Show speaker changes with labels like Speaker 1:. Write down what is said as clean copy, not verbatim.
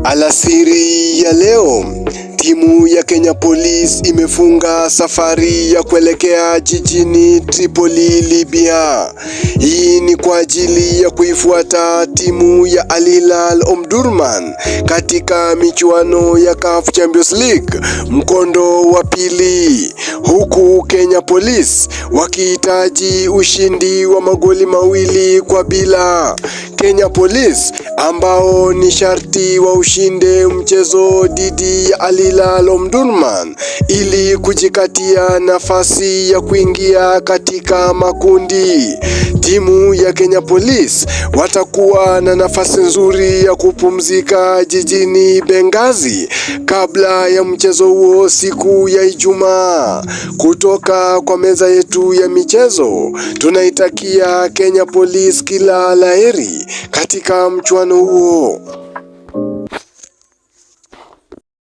Speaker 1: Alasiri ya leo timu ya Kenya Police imefunga safari ya kuelekea jijini Tripoli, Libya. Hii ni kwa ajili ya kuifuata timu ya Al Hilal Omdurman katika michuano ya CAF Champions League mkondo wa pili, huku Kenya Police wakihitaji ushindi wa magoli 2-0. Kenya Police ambao ni sharti wa ushinde mchezo dhidi ya Al Hilal Omdurman ili kujikatia nafasi ya kuingia katika makundi. Timu ya Kenya Police watakuwa na nafasi nzuri ya kupumzika jijini Benghazi kabla ya mchezo huo siku ya Ijumaa. Kutoka kwa meza yetu ya michezo, tunaitakia Kenya Police kila laheri katika mchuano huo.